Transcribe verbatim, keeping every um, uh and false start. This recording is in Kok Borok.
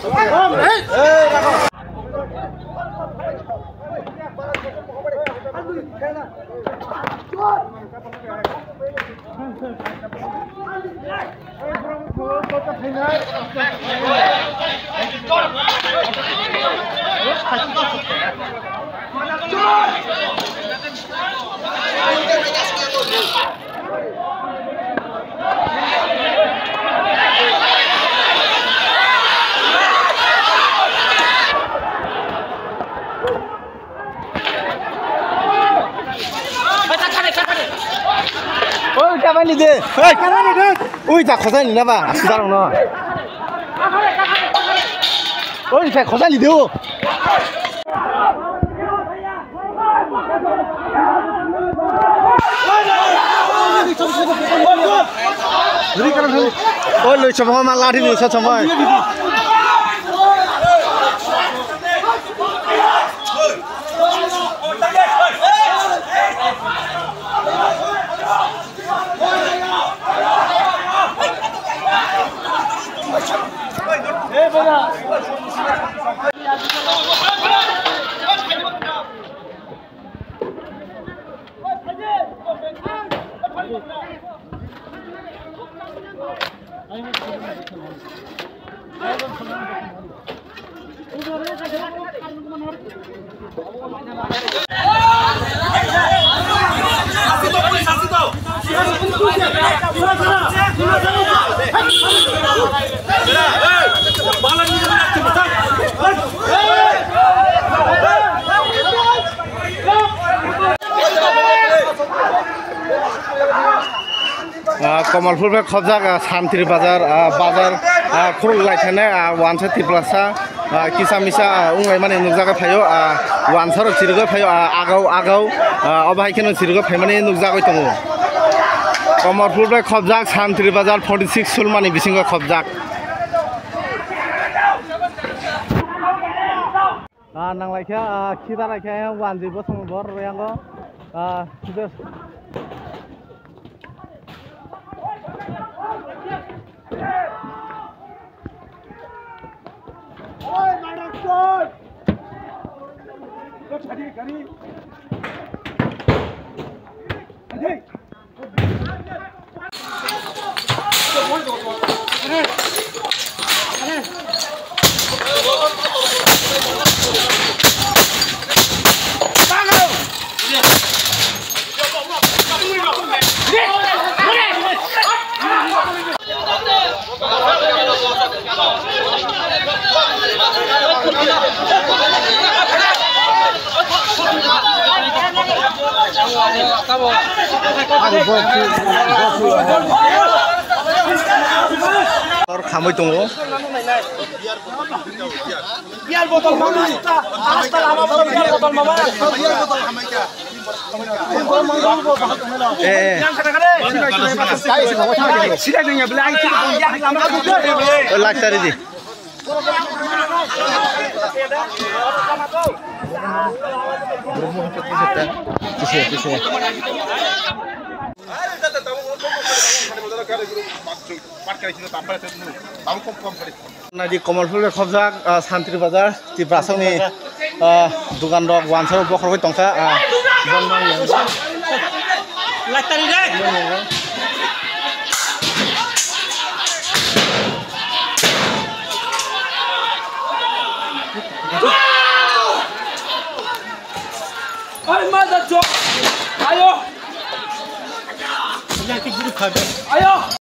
Oi, kamani de. Oi, kamani de. Oi, ta khosai ni na ba? Asi darong no. Oi, ta khosai ni de o. Oi, loi chobong ma lathi ni sa chobong. Ah, Kamalpur bai khobjak, ah, Santri Bazar, ah, bazar, ah, khuluk lai thani, ah, wansa Tiprasa, ah, kisa misa, ah, wng lai mani nukjagwi phaio, ah, wansa rok chirigwi phaio, ah, agau, agau, ah, obo hai kheno chirigwi phaimani nukjagwi tongo. Kamalpur bai khobjak, Santri Bazar forty six sulmani bisingo khobjak. Ah, nang lai kha, ah, khita lai kha, ayang wanjwi bosong bor royango. Ah, just. Oi, madam, oi! Hey! Tor khamwi tongo. Beer bottle mama, asta, asta lama bottle beer bottle mama. Eh, eh. Sida dengya bela ai. Lak tari di. Kisi, kisi. Nadi Kamalpur bai khobjak, ah, Santri Bazar, Tiprasongni, ah, dukan rok wansa rok bokhorogwi tongkha, ah, bongni. Oi, mother joke. Ayo. Ayo.